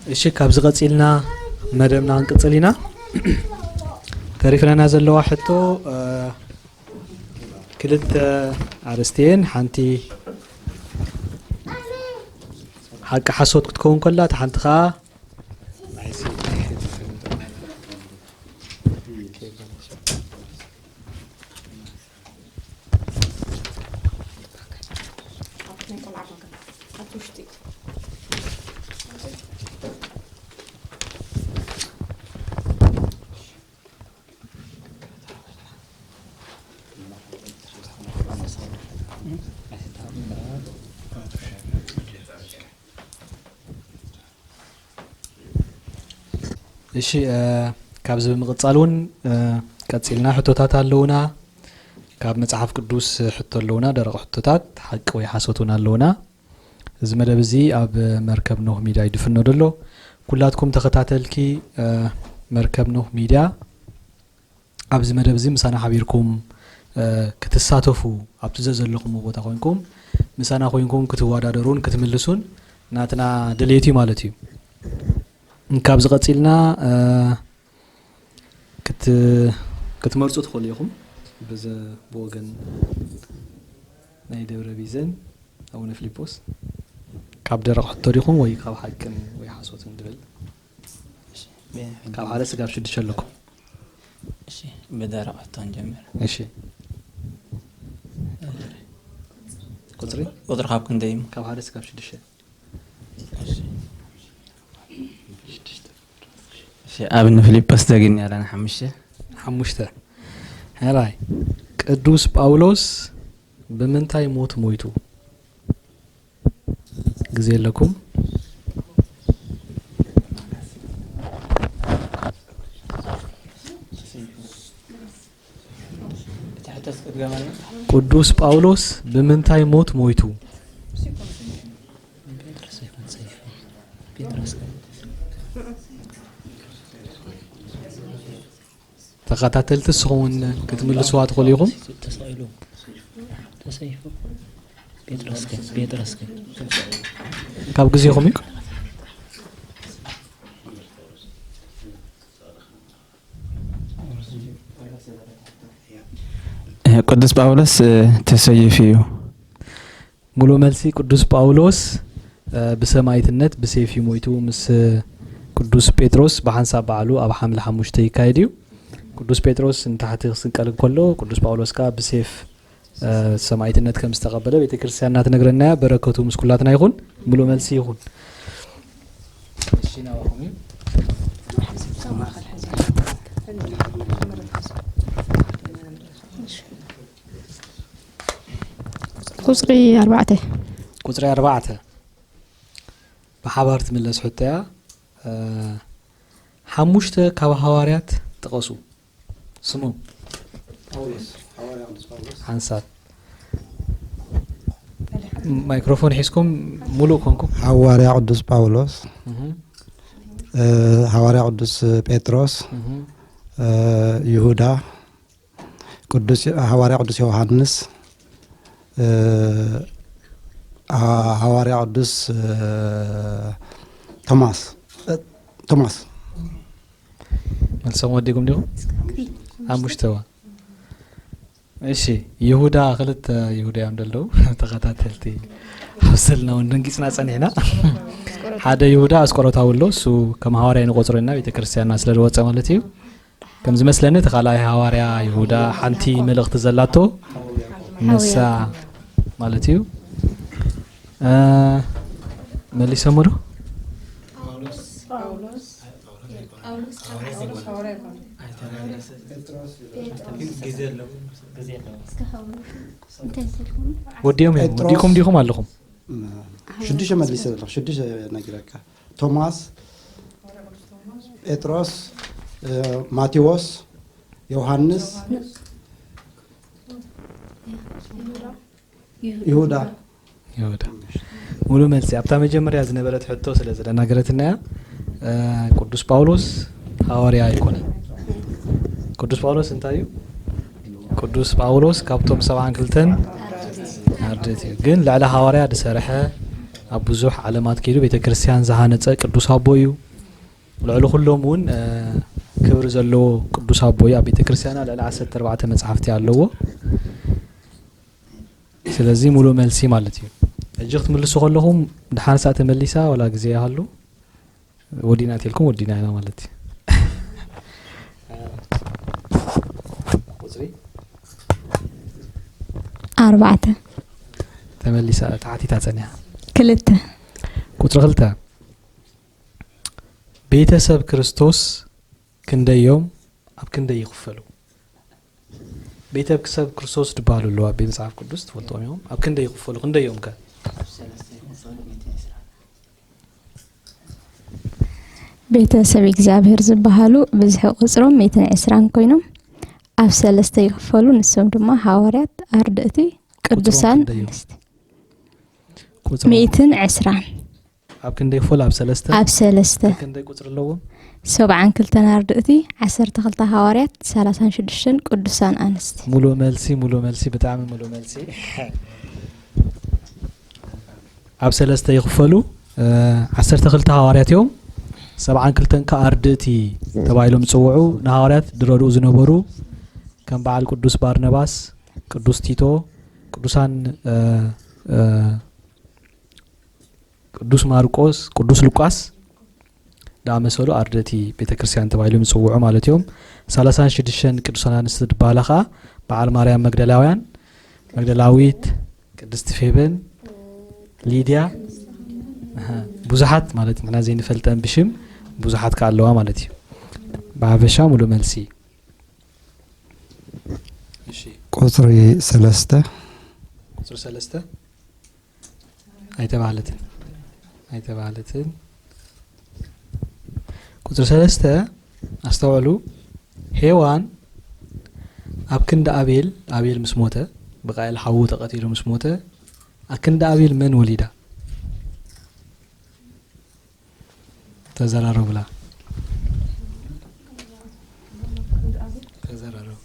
እሺ፣ ካብዚ ቀጺልና መደብና ክንቅጽል ኢና። ተሪፍናና ዘለዋ ሕቶ፣ እ፣ ክልተ ኣርእስቲ እየን። ሓንቲ ሓቂ ሓሶት ክትከውን ከላ፣ እታ ሓንቲ ኸኣ እሺ፣ እ፣ ካብዚ ብምቕጻል እውን፣ እ፣ ቀጺልና ሕቶታት ኣለውና። ካብ መጽሓፍ ቅዱስ ሕቶ ኣለውና፣ ደረቕ ሕቶታት፣ ሓቂ ወይ ሓሶት እውን ኣለውና። እዚ መደብ እዚ ኣብ መርከብ ኖህ ሚድያ ይድፍኖ ደሎ። ኩላትኩም ተኸታተልኪ፣ እ፣ መርከብ ኖህ ሚድያ ኣብዚ መደብ እዚ ምሳና ሓቢርኩም፣ እ፣ ክትሳተፉ ኣብቲ ዘዘለኹም ቦታ ኮይንኩም ምሳና ኮይንኩም ክትወዳደሩን ክትምልሱን ናትና ድሌት እዩ ማለት እዩ። ካብዚ ቀጺልና፣ እ፣ ክት-፣ ክትመርጹ ትኽእሉ ኢኹም። ብዘ-፣ ብወገን ናይ ደብረ ቢዘን ኣቡነ ፊሊጶስ ካብ ደረቕ ሕቶ ዲኹም ወይ ካብ ሓቅን ወይ ሓሶትን ድብል? እሺ፣ ብ-፣ ካብ ሓደ ስጋብ ሽዱሽተ ኣለኩም። እሺ፣ ብደረቕ ሕቶ ንጀምር። እሺ። ቁጽሪ? ቁጽሪ ካብ ክንደይ እዩ? ካብ ሓደ ስጋብ ሽዱሽተ። እሺ። እሺ፣ ኣቡነ ፊሊጶስ ዘግኒ ኣለና ሓሙሽተ። ሓሙሽተ። ሕራይ። ቅዱስ ጳውሎስ ብምንታይ ሞት ሞይቱ? ግዜ ኣለኩም። ቅዱስ ጳውሎስ ብምንታይ ሞት ሞይቱ? ተኸታተልቲ ንስኹም እውን ክትምልስዋ ትኽእሉ ኢኹም። ተሰቒሉ፣ ተሰይፉ፣ ጴጥሮስ ከ፣ ጴጥሮስ ከ? ካብ ግዜኹም እዩ። ቅዱስ ጳውሎስ፣ እ፣ ተሰይፉ እዩ። ሙሉእ መልሲ፣ ቅዱስ ጳውሎስ፣ እ፣ ብሰማይትነት ብሴፍ እዩ ሞይቱ። ምስ፣ እ፣ ቅዱስ ጴጥሮስ ብሓንሳብ በዓሉ ኣብ ሓምለ ሓሙሽተ ይካየድ እዩ። ቅዱስ ጴጥሮስ ንታሕቲ ክስቀል እንከሎ፣ ቅዱስ ጳውሎስ ከኣ ብሴፍ፣ እ፣ ሰማይትነት ከም ዝተቐበለ ቤተ ክርስቲያንና ትነግረና እያ። በረከቱ ምስ ኩላትና ይኹን። ሙሉእ መልሲ ይኹን። እሺ፣ ናባኹም እዩ። ቁጽሪ ኣርባዕተ። ቁጽሪ ኣርባዕተ ብሓባር ትምለስ ሕቶ እያ። እ፣ ሓሙሽተ ካብ ሃዋርያት ጥቐሱ። ስሞም። ጳውሎስ፣ ሓዋርያ ቅዱስ ጳውሎስ። ሓንሳብ። ማይክሮፎን ሒዝኩም ሙሉእ ኮንኩም። ሓዋርያ ቅዱስ ጳውሎስ፣ እህ። እ፣ ሓዋርያ ቅዱስ ጴጥሮስ፣ እህ። እ፣ ይሁዳ፣ ቅዱስ፣ ሓዋርያ ቅዱስ ዮሃንስ፣ እ፣ ሓ-፣ ሓዋርያ ቅዱስ፣ እ፣ ቶማስ፣ እ፣ ቶማስ። መልሶም ወዲኩም ዲኹም? ሓሙሽተ እዋ። እሺ፣ ይሁዳ፣ ክልተ ይሁዳ እዮም ዘለዉ። ተኸታተልቲ ኣብ ዘለና እውን ደንጊጽና ጸኒሕና። ሓደ ይሁዳ ኣስቆሮታዊ ኣሎ፣ እሱ ከም ሃዋርያ ንቆጽሮ ኢና፣ ቤተ ክርስቲያንና ስለ ዝወጸ ማለት እዩ። ከም ዝመስለኒ እቲ ካልኣይ ሃዋርያ ይሁዳ ሓንቲ መልእኽቲ ዘላቶ ንሳ ማለት እዩ። እ፣ መሊሰሞ ዶ? ወዲኦም እዮም። ጴጥሮስ። ወዲኩም ዲኹም ኣለኹም? ሽዱሽተ መሊሰ ዘለኹ፣ ሽዱሽተ ነጊረካ። ቶማስ፣ ጴጥሮስ፣ እ፣ ማቴዎስ፣ ዮሃንስ፣ ይሁዳ። ይሁዳ። ሙሉ መልሲ ኣብታ መጀመርያ ዝነበረት ሕቶ ስለ ዝደናገረትና እያ። እ፣ ቅዱስ ጳውሎስ ሃዋርያ ኣይኮነን። ቅዱስ ጳውሎስ እንታይ እዩ? ቅዱስ ጳውሎስ ካብቶም ሰብዓን ክልተን ኣርድእት እዩ። ግን ልዕሊ ሃዋርያ ዝሰርሐ ኣብ ብዙሕ ዓለማት ከይዱ ቤተ ክርስቲያን ዝሃነጸ ቅዱስ ኣቦ እዩ። ልዕሊ ኩሎም እውን ክብሪ ዘለዎ ቅዱስ ኣቦ እዩ። ኣብ ቤተ ክርስቲያና ልዕሊ ዓሰርተ ኣርባዕተ መጻሕፍቲ ኣለዎ። ስለዚ ሙሉእ መልሲ ማለት እዩ። ሕጂ ክትምልሱ ከለኹም ድሓን ሳዕ ተመሊሳ ዋላ ግዜ ይሃሉ ወዲና እትልኩም ወዲና ኢና ማለት እዩ። ቁፅሪ ኣርባዕተ ተመሊሳ ተሓቲታ ፀኒሓ። ክልተ ቁፅሪ ክልተ ቤተሰብ ክርስቶስ ክንደዮም ኣብ ክንደይ ይኽፈሉ? ቤተሰብ ክርስቶስ ዝበሃሉ ኣለዉ ኣብ መጽሓፍ ቅዱስ ትፈልጥዎም እዮም። ኣብ ክንደይ ይኽፈሉ? ክንደዮም ከ? ቤተሰብ እግዚኣብሔር ዝበሃሉ ብዝሒ ቁፅሮም ሚእትን ዕስራን ኮይኖም ኣብ ሰለስተ ይኽፈሉ። ንሶም ድማ ሃዋርያት፣ ኣርድእቲ፣ ቅዱሳን፣ ክንደዮም? ኣንስቲ። ቁፅሮም ሚእትን ዕስራን ኣብ ክንደይ ይኽፈሉ? ኣብ ሰለስተ ኣብ ሰለስተ ክንደይ ቁፅሪ ኣለዎም? ሰብዓን ክልተን ኣርድእቲ፣ ዓሰርተ ክልተ ሃዋርያት፣ ሰላሳን ሽዱሽተን ቅዱሳን ኣንስቲ። ሙሉእ መልሲ፣ ሙሉእ መልሲ፣ ብጣዕሚ ሙሉእ መልሲ። ኣብ ሰለስተ ይኽፈሉ። እ፣ ዓሰርተ ክልተ ሃዋርያት እዮም። ሰብዓን ክልተን ከኣ ኣርድእቲ ተባሂሎም ዝጽውዑ ንሃዋርያት ዝረድኡ ዝነበሩ ከም በዓል ቅዱስ ባርነባስ፣ ቅዱስ ቲቶ፣ ቅዱሳን እ፣ እ፣ ቅዱስ ማርቆስ፣ ቅዱስ ሉቃስ ዝኣመሰሉ ኣርድእቲ ቤተ ክርስቲያን ተባሂሎም ይጽውዑ ማለት እዮም። ሰላሳን ሽዱሽተን ቅዱሳን ኣንስቲ ዝበሃላ ኸኣ በዓል ማርያም መግደላውያን፣ መግደላዊት፣ ቅድስቲ ፌበን፣ ሊድያ፣ ኣሃ፣ ብዙሓት ማለት ንሕና ዘይንፈልጠን ብሽም ብዙሓት ከኣ ኣለዋ ማለት እዩ። ብሓፈሻ ሙሉእ መልሲ። እሺ፣ ቁፅሪ ሰለስተ ቁፅሪ ሰለስተ ኣይተባህለትን፣ ኣይተባህለትን። ቁፅሪ ሰለስተ ኣስተውዕሉ። ሄዋን ኣብ ክንዲ ኣቤል፣ ኣቤል ምስ ሞተ፣ ብቃኤል ሓዉ ተቐቲሉ ምስ ሞተ፣ ኣብ ክንዲ ኣቤል መን ወሊዳ? ተዘራረቡላ። ተዘራረቡ።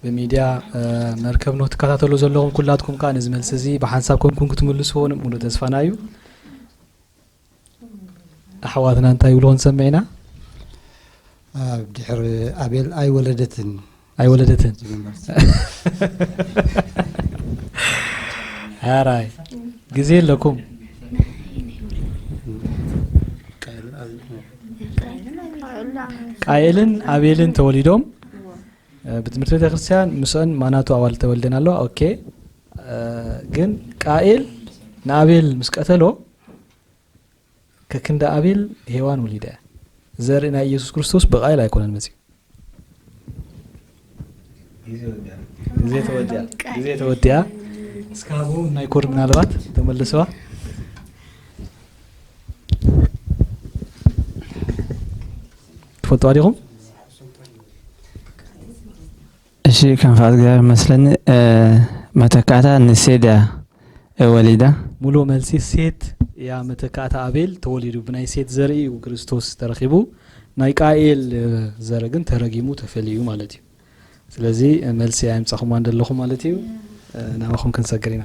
ብሚድያ መርከብ ኖህ ትከታተሉ ዘለኹም ኩላትኩም ከኣ ነዚ መልሲ እዚ ብሓንሳብ ኮንኩም ክትምልስዎ ሙሉእ ተስፋና እዩ። ኣሕዋትና እንታይ ይብልዎ ንሰምዕ ኢና? ኣብ ድሕሪ ኣቤል ኣይወለደትን ኣይወለደትን። ዝብል መልሲ። ኣራይ ግዜ ኣለኩም። ቃኤልን ኣቤልን ተወሊዶም ብትምህርቲ ቤተ ክርስቲያን ምስአን ማናቱ ኣዋልድ ተወልደን ኣለዋ። ኦኬ ግን ቃኤል ንኣቤል ምስ ቀተሎ ከክንዲ ኣቤል ሄዋን ወሊዳ እያ። ዘርኢ ናይ ኢየሱስ ክርስቶስ ብቃኤል ኣይኮነን መፅዩ። ግዜ ተወዲያ ግዜ ተወዲያ። እስካቡ ናይ ኮር ምናልባት ተመልሰዋ ትፈልጥዋ ዲኹም? እሺ ከም ፍቓድ እግዚኣብሔር መስለኒ መተካእታ ንሴት እያ ወሊዳ። ሙሉእ መልሲ ሴት እያ መተካእታ ኣቤል ተወሊዱ። ብናይ ሴት ዘርኢ እዩ ክርስቶስ ተረኺቡ። ናይ ቃኤል ዘርኢ ግን ተረጊሙ ተፈልዩ ማለት እዩ። ስለዚ መልሲ ኣየምጻኹም እንደለኹም ማለት እዩ። ናባኹም ክንሰግር ኢና።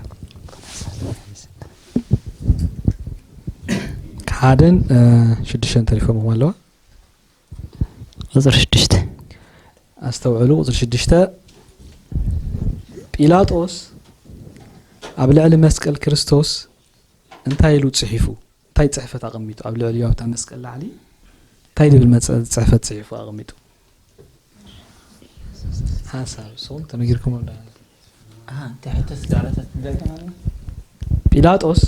ሓደን ሽዱሽተን ተሪፎም ኣለዋ። ቁፅሪ ሽዱሽተ ኣስተውዕሉ ቁፅሪ ሽዱሽተ ጲላጦስ ኣብ ልዕሊ መስቀል ክርስቶስ እንታይ ኢሉ ፅሒፉ? እንታይ ፅሕፈት ኣቐሚጡ? ኣብ ልዕሊኡ ኣብታ መስቀል ላዕሊ እንታይ ዝብል መፀ- ፅሕፈት ፅሒፉ ኣቐሚጡ? ሓሳብ ንስኹም ተነጊርኩም ኣላ። ጲላጦስ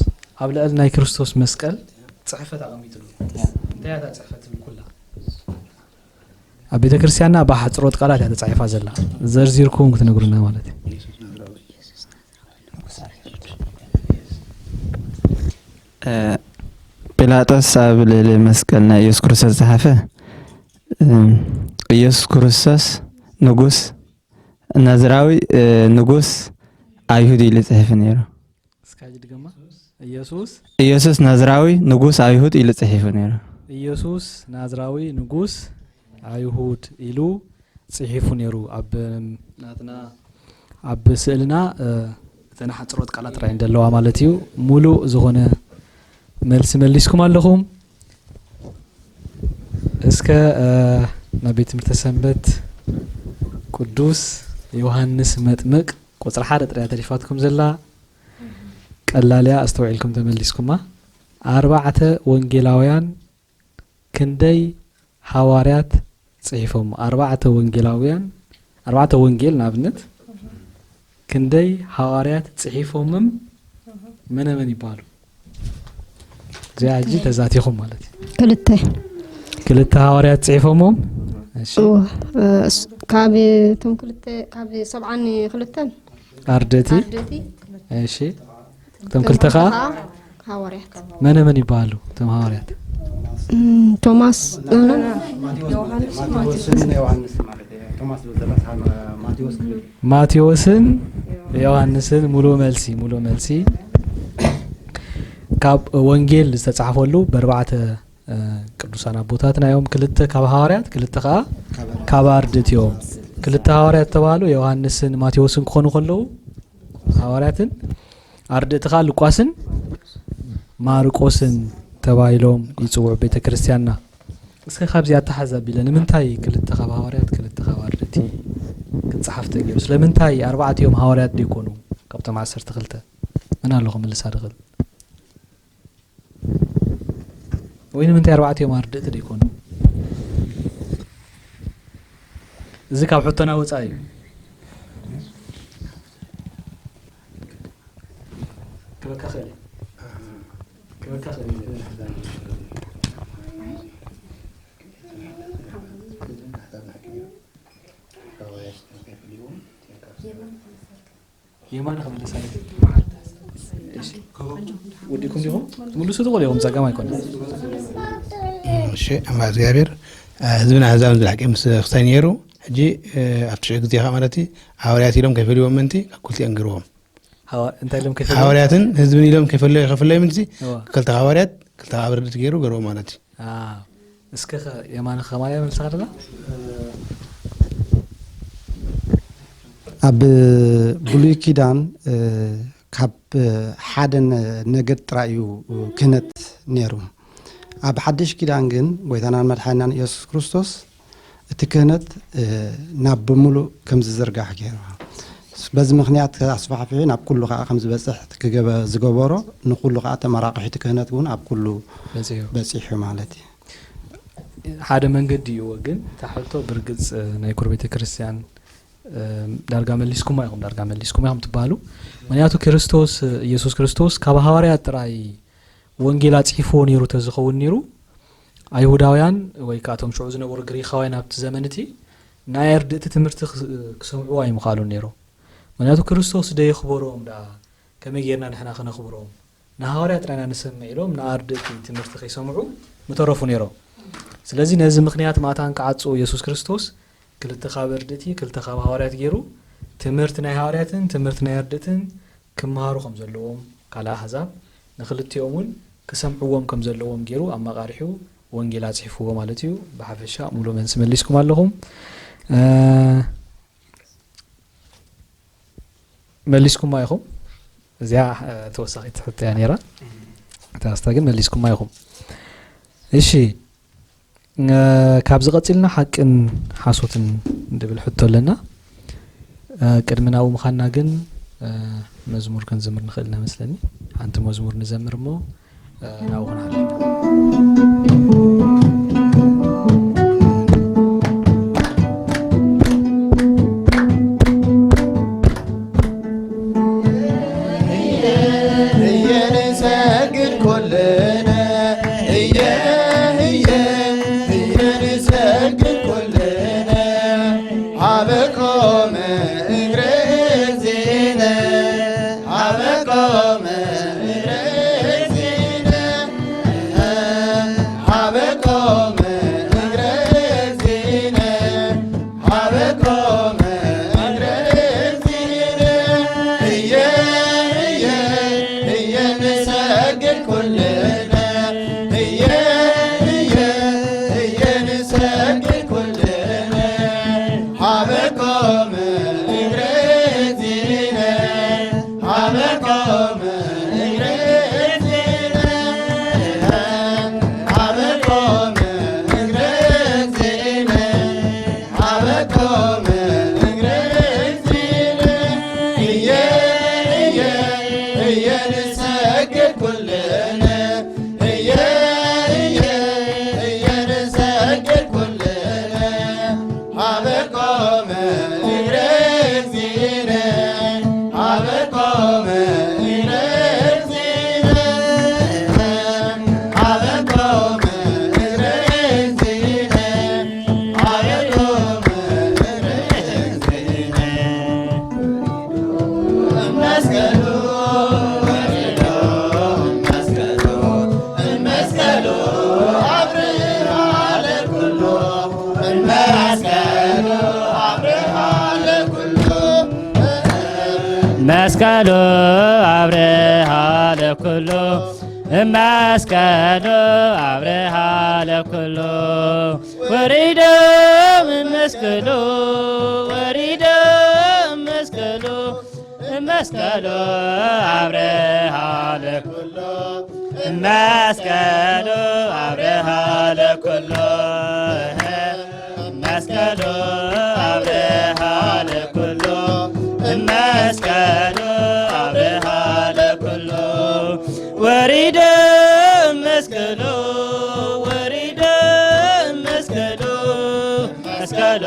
ኣብ ልዕሊ ናይ ክርስቶስ መስቀል ፅሕፈት ኣቐሚጡ ኣሎ። እንታይ እያ እታ ፅሕፈት ትብል ኩላ? ኣብ ቤተ ክርስቲያንና ብሓፅሮት ቃላት እያ ተፃሒፋ ዘላ። ዘርዚርኩም ክትነግሩና ማለት እዩ። ጲላጦስ ኣብ ልዕሊ መስቀል ናይ ኢየሱስ ክርስቶስ ዝፀሓፈ ኢየሱስ ክርስቶስ ንጉስ ናዝራዊ ንጉስ ኣይሁድ ኢሉ ፅሒፉ ነይሩ። እስካጅ ድገማ። ኢየሱስ ኢየሱስ ናዝራዊ ንጉስ ኣይሁድ ኢሉ ጽሒፉ ነይሩ። ኢየሱስ ናዝራዊ ንጉስ ኣይሁድ ኢሉ ጽሒፉ ነይሩ። ኣብ ናትና ኣብ ስእልና እተን ሓጽሮት ቃላት ጥራይ እንደለዋ ማለት እዩ። ሙሉእ ዝኾነ መልሲ መሊስኩም ኣለኹም። እስከ ናብ ቤት ትምህርቲ ሰንበት ቅዱስ ዮሃንስ መጥምቅ ቁጽሪ ሓደ ጥራይ ተሪፋትኩም ዘላ ቀላልያ ኣስተውዒልኩም ተመሊስኩማ። ኣርባዕተ ወንጌላውያን ክንደይ ሃዋርያት ጽሒፎም? ኣርባዕተ ወንጌላውያን፣ ኣርባዕተ ወንጌል ንኣብነት ክንደይ ሃዋርያት ጽሒፎምም መነ መን ይበሃሉ? እዚኣ ሕጂ ተዛቲኹም ማለት እዩ። ክልተ። ክልተ ሃዋርያት ጽሒፎሞም? እሺ። እዎ፣ እስ-፣ ካብ እቶም ክልተ፣ ካብ ሰብዓን ክልተን ኣርደቲ? ኣርደቲ። እሺ። እቶም ክልተ ከኣ? ሃዋርያት። መነ መን ይበሃሉ እቶም ሃዋርያት? እም፣ ቶማስ፣ እ፣ ዮሃንስ፣ ማቴዎስን ዮሃንስ ማለት እዩ። ቶማስ ዝብል ዘሎ ማቴዎስ ክብል። ማቴዎስን ዮሃንስን። ሙሉእ መልሲ፣ ሙሉእ መልሲ። ካብ ወንጌል ዝተጻሕፈሉ ብኣርባዕተ፣ እ፣ ቅዱሳን ኣቦታትና እዮም። ክልተ ካብ ሃዋርያት፣ ክልተ ከኣ ካብ ኣርድእቲ እዮም። ክልተ ሃዋርያት ዝተባህሉ ዮሃንስን ማቴዎስን ክኾኑ ከለዉ፣ ሃዋርያትን ኣርድእቲ ከኣ ሉቃስን ማርቆስን ተባሂሎም ይጽውዑ ቤተ ክርስቲያንና። እስከ ካብዚ ኣተሓዝ ኣቢለ ንምንታይ ክልተ ካብ ሃዋርያት፣ ክልተ ካብ ኣርድእቲ ክጸሓፍ ተገይሩ? ስለምንታይ ኣርባዕቲኦም ሃዋርያት ደይኮኑ ካብቶም ዓሰርተ ክልተ? መን ኣሎ ክምልሳ ድኽእል? ወይ ንምንታይ ኣርባዕቲኦም ኣርድእቲ ደይኮኑ? እዚ ካብ ሕቶና ወጻኢ እዩ። ክበካ ክእል እዩ። ክበካ ክእል እዩ። የማነ ክምልስ ኣለዎ። እሺ። ወዲእኩም ዲኹም? ትምልሱ ትኽእሉ ኢኹም፣ ጸገም ኣይኮነን። እሺ፣ ኣማ እግዚኣብሔር፣ እ፣ ህዝብን ኣህዛብን ዝብል ሓቂ ምስ ክሳይ ነይሩ፣ ሕጂ፣ እ፣ ኣብ ትሽዑ ግዜ ከኣ ማለት እዩ፣ ሃዋርያት ኢሎም ከይፈልይዎም ምእንቲ ካብ ክልቲኦም ገይርዎም። ሃዋ-፣ እንታይ ኢሎም ከይፈልዩ? ሃዋርያትን ህዝብን ኢሎም ከይፈለዩ፣ ከይፈለዩ ምእንቲ እዋ። ክልተ ሃዋርያት፣ ክልተ ኣርድእቲ ገይሩ ገይርዎም ማለት እዩ። አ፣ እስከ ኸ የማነ ከማልያ መልስኻ ደላ? ኣብ ብሉይ ኪዳን፣ እ፣ ካብ ሓደ ነ-፣ ነገድ ጥራይ እዩ ክህነት ነይሩ። ኣብ ሓድሽ ኪዳን ግን ጎይታናን መድሓኒናን ኢየሱስ ክርስቶስ እቲ ክህነት፣ እ፣ ናብ ብምሉእ ከም ዝዝርጋሕ ገይሩ። በዚ ምኽንያት ኣስፋሕፊሑ ናብ ኩሉ ከኣ ከም ዝበጽሕ እቲ ክገበ-፣ ዝገበሮ ንኩሉ ከኣ ተመራቒሑ እቲ ክህነት እውን ኣብ ኩሉ በጺሑ። በጺሑ ማለት እዩ። ሓደ መንገዲ እዩ፣ ግን እታ ሕቶ ብርግጽ ናይ ኩር ቤተ ክርስቲያን፣ እ፣ ዳርጋ መሊስኩማ ኢኹም፣ ዳርጋ መሊስኩማ ኢኹም ትበሃሉ። ምኽንያቱ ክርስቶስ፣ ኢየሱስ ክርስቶስ ካብ ሃዋርያት ጥራይ ወንጌል ኣጽሒፍዎ ነይሩ ተዝኸውን ነይሩ፣ ኣይሁዳውያን ወይ ከኣ እቶም ሽዑ ዝነበሩ ግሪኻውያን ኣብቲ ዘመን እቲ ናይ ኣርድእቲ ትምህርቲ ክስ-፣ ክሰምዕዎ ኣይምኻሉን ነይሮም። ምኽንያቱ ክርስቶስ ዶ የኽበሮም ደኣ፣ ከመይ ጌርና ንሕና ክነኽብሮም? ንሃዋርያት ጥራይ ኢና ንሰምዕ ኢሎም ንኣርድእቲ ትምህርቲ ከይሰምዑ ምተረፉ ነይሮም። ስለዚ ነዚ ምኽንያት ማእታን ክዓጽዎ ኢየሱስ ክርስቶስ ክልተ ካብ ኣርድእቲ፣ ክልተ ካብ ሃዋርያት ገይሩ ትምህርቲ ናይ ሃዋርያትን ትምህርቲ ናይ ኣርድእትን ክመሃሩ ከም ዘለዎም፣ ካልእ ኣህዛብ ንክልቲኦም እውን ክሰምዕዎም ከም ዘለዎም ገይሩ ኣመቓሪሑ ወንጌል ኣጽሒፍዎ ማለት እዩ። ብሓፈሻ ሙሉእ መልሲ መሊስኩም ኣለኹም። እ፣ መሊስኩማ ኢኹም። እዚኣ፣ እ፣ ተወሳኺት ሕቶ እያ ነይራ። እታ ኣስታ ግን መሊስኩማ ኢኹም። እሺ፣ እ፣ ካብዚ ቀጺልና ሓቅን ሓሶትን እንድብል ሕቶ ኣለና። እ፣ ቅድሚ ናብኡ ምዃንና ግን፣ እ፣ መዝሙር ክንዝምር ንኽእል ኢና መስለኒ። ሓንቲ መዝሙር ንዘምር እሞ፣ እ፣ ናብኡ ክንሓልፍ። እየ ንሰግድ ኩልነ፣ እየ፣ እየ፣ እየ ንሰግድ ኩልነ፣ ሃበ ቆመ እግረ እግዚእነ፣ ሃበ ቆመ እግረ እግዚእነ፣ ሃበኮም እግረ እግዚእነ፣ ሃበኮም እግረ እግዚእነ፣ ሃበኮም እግረ እግዚእነ፣ ሃበኮም እግረ እግዚእነ። እየ፣ እየ፣ እየ ንሰግድ ኩልነ፣ እየ፣ እየ፣ እየ ንሰግድ ኩልነ። ሃበኮም እግረ እግዚእነ፣ ሃበኮም እግረ እግዚእነ፣ ሃበኮም እግረ እግዚእነ፣ ሃበኮም እግረ እግዚእነ። መስቀሉ ወሪዶ መስቀሉ፣ መስቀሉ አብርሃ ለኩሉ፣ መስቀሉ አብርሃ ለኩሉ። መስቀሉ አብርሃ ለኩሉ፣ መስቀሉ አብርሃ ለኩሉ። ወሪዶ መስቀሉ፣ ወሪዶ መስቀሉ፣ መስቀሉ አብርሃ ለኩሉ፣ መስቀሉ አብርሃ ለኩሉ፣ መስቀሉ አብርሃ ለኩሉ፣ መስቀሉ አብርሃ ለኩሉ። ወሪደ መስቀሉ፣ ወሪደ መስቀሉ፣ መስቀሉ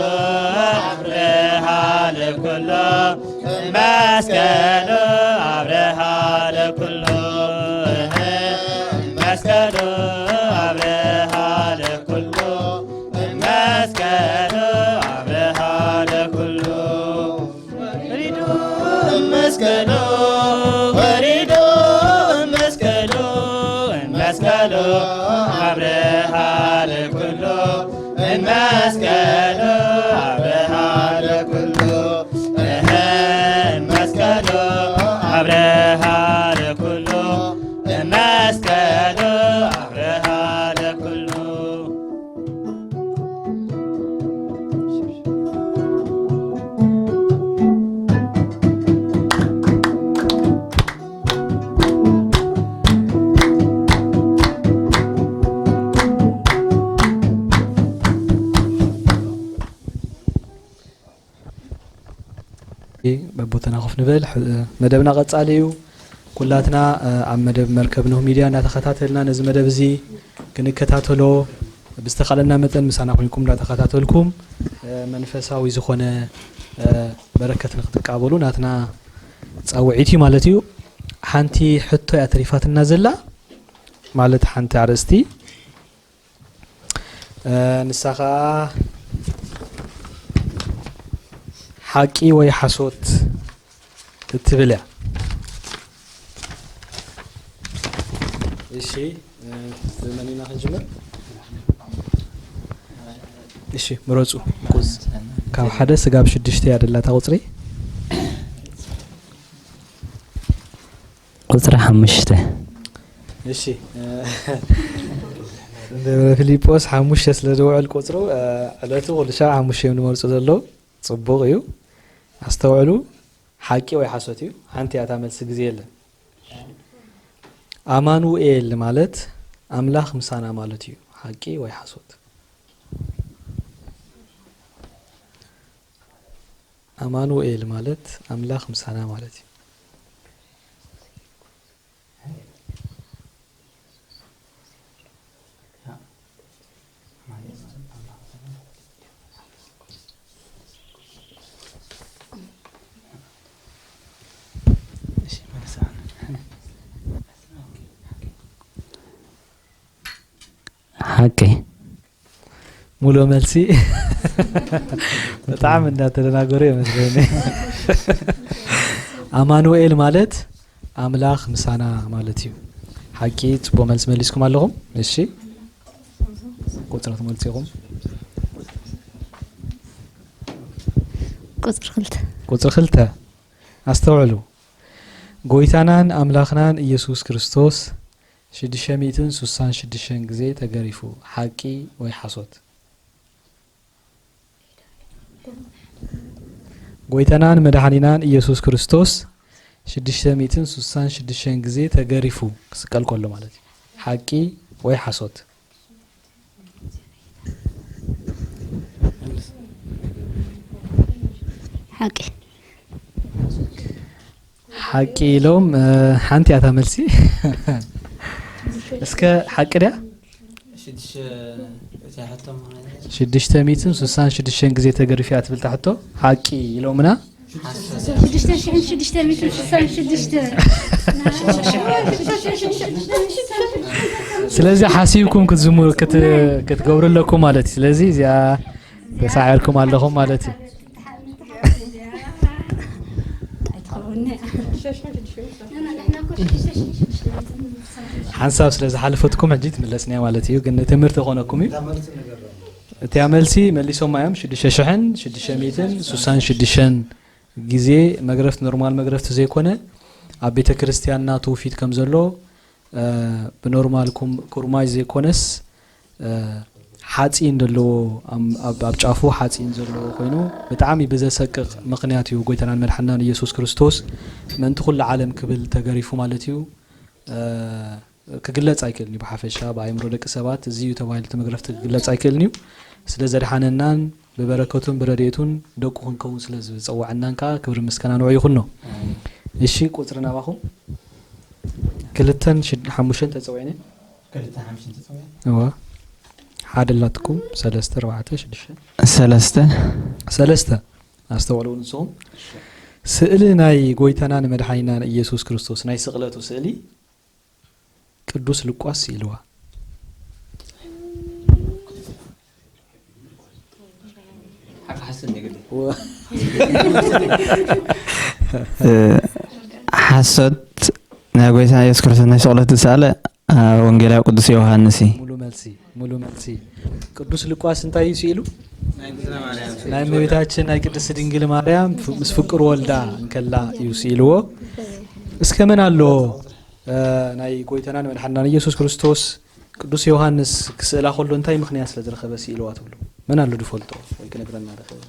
አብርሃ ለኩሉ፣ መስቀሉ አብርሃ ለኩሉ፣ መስቀሉ አብርሃ ለኩሉ፣ መስቀሉ አብርሃ ለኩሉ። ወሪዱ መስቀሉ፣ ወሪዱ መስቀሉ፣ መስቀሉ አብርሃ ለኩሉ፣ መስቀሉ አብርሃ ለኩሉ፣ እህ፣ መስቀሉ አብርሃ ለኩሉ፣ መስቀሉ አብርሃ ለኩሉ። በቦታና ኮፍ ንበል። ሕ-፣ መደብና ቀጻሊ እዩ። ኩላትና፣ እ፣ ኣብ መደብ መርከብ ኖህ ሚድያ እንዳተኸታተልና ነዚ መደብ እዚ ክንከታተሎ ብዝተኻለና መጠን ምሳና ኮንኩም እንዳተኸታተልኩም፣ እ፣ መንፈሳዊ ዝኾነ፣ እ፣ በረከት ንክትቃበሉ ናትና ጻውዒት እዩ ማለት እዩ። ሓንቲ ሕቶ እያ ተሪፋትና ዘላ፣ ማለት ሓንቲ ኣርእስቲ። እ፣ ንሳ ኸኣ ሓቂ ወይ ሓሶት እትብል እያ። እሺ፣ እ፣ ብመን ኢና ክንጅምር? እሺ፣ ምረጹ። ቁጽ-፣ ካብ ሓደ ስጋብ ሽዱሽተ እያ ደላታ ቁጽሪ። ቁጽሪ ሓሙሽተ። እሺ፣ እ፣ ደብረ ፊሊጶስ ሓሙሽተ ስለ ዝውዕል ቁጽሩ፣ እ፣ ዕለቱ ኩሉ ሻዕ ሓሙሽተ እዮም ዝመርጹ ዘለዉ። ጽቡቕ እዩ። ኣስተውዕሉ፣ ሓቂ ወይ ሓሶት እዩ። ሓንቲ እያ እታ መልሲ፣ ግዜ የለን። ኣማኑኤል ማለት ኣምላኽ ምሳና ማለት እዩ። ሓቂ ወይ ሓሶት? ኣማኑኤል ማለት ኣምላኽ ምሳና ማለት እዩ። ሓቂ። ሙሉ መልሲ። ብጣዕሚ እንዳተደናገሩ እዮም መስለኒ። ኣማኑኤል ማለት ኣምላኽ ምሳና ማለት እዩ። ሓቂ፣ ጽቡቕ መልሲ መሊስኩም ኣለኹም። እሺ፣ ቁጽሪ ትመልሱ ኢኹም። ቁጽሪ ክልተ። ቁጽሪ ክልተ። ኣስተውዕሉ። ጎይታናን ኣምላኽናን ኢየሱስ ክርስቶስ ሽዱሽተ ሚእትን ስሳን ሽዱሽተን ግዜ ተገሪፉ። ሓቂ ወይ ሓሶት? ጎይታናን መድሓኒናን ኢየሱስ ክርስቶስ ሽዱሽተ ሚእትን ሱሳን ሽዱሽተን ግዜ ተገሪፉ ክስቀል ከሎ ማለት እዩ። ሓቂ ወይ ሓሶት? ሓቂ። ሓቂ ኢሎም። ሓንቲ ያታ መልሲ። እስከ ሓቂ ድያ? ሽዱሽተ ሚእትን ሱሳን ሽዱሽተን ግዜ ተገሪፉ እያ ትብል ታሕቶ። ሓቂ ኢሎምና። ሽዱሽተ ሽሕን ሽዱሽተ ሚእትን ሽዱሽተ። ስለዚ ሓሲብኩም ክትዝሙ ክትገብሩ ኣለኩም ማለት እዩ። ስለዚ እዚኣ ተሳዒርኩም ኣለኹም ማለት እዩ። ሓንሳብ ስለ ዝሓለፈትኩም ሕጂ ትምለስንያ ማለት እዩ። ግን ትምህርቲ ኮነኩም እዩ። እቲያ መልሲ መሊሶማ እዮም። ሽዱሽተ ሽሕን ሽዱሽተ ሚእትን ሱሳን ሽዱሽተን ግዜ መግረፍቲ ኖርማል መግረፍቲ ዘይኮነ ኣብ ቤተ ክርስቲያንና ትውፊት ከም ዘሎ ብኖርማል ኩርማጅ ዘይኮነስ ሓፂን ዘለዎ ኣብ ጫፉ ሓፂን ዘለዎ ኮይኑ ብጣዕሚ ብዘሰቅቕ ምክንያት እዩ ጎይታናን መድሓናን ኢየሱስ ክርስቶስ ምእንቲ ኩሉ ዓለም ክብል ተገሪፉ ማለት እዩ። ክግለጽ ኣይክእልን እዩ። ብሓፈሻ ብኣእምሮ ደቂ ሰባት እዚ እዩ ተባሂሉ እቲ መግረፍቲ ክግለጽ ኣይክእልን እዩ። ስለ ዘድሓነናን ብበረከቱን ብረድኤቱን ደቁ ክንከውን ስለ ዝጸዋዐናን ከዓ ክብሪ ምስጋና ንዑ ይኹኖ። እሺ፣ ቁጽሪ ናባኹም ክልተን ሽድ- ሓሙሽተን ተጸዊዐን እየን። ክልተ ሓምሽን ተጸውያ እዋ፣ ሓደ ኣላትኩም። ሰለስተ፣ ኣርባዕተ፣ ሽዱሽተ። ሰለስተ ሰለስተ። ኣስተውዕሉ ንስኹም። ስእሊ ናይ ጎይታና ንመድሓኒና ንኢየሱስ ክርስቶስ ናይ ስቕለቱ ስእሊ ቅዱስ ሉቃስ ስኢልዋ። ሓቂ ሓሰት እንደ ግዲ ሓሶት ናይ ጎይታ ኢየሱስ ክርስቶስ ናይ ስቕለት ዝሰኣለ ኣብ ወንጌላዊ ቅዱስ ዮሃንስ እዩ። ሙሉ መልሲ፣ ሙሉ መልሲ። ቅዱስ ሉቃስ እንታይ እዩ ስኢሉ? ናይ እመቤታችን ናይ ቅድስት ድንግል ማርያም ፍ- ምስ ፍቅር ወልዳ እንከላ እዩ ስኢልዎ። እስከ መን ኣሎ እ፣ ናይ ጎይታናን መድሓናን ኢየሱስ ክርስቶስ ቅዱስ ዮሃንስ ክስእላ ከሎ እንታይ ምኽንያት ስለ ዝረኸበ ስኢልዋ ትብሉ? መን ኣሎ ዝፈልጦ ወይ ክነግረና ዝኽእል?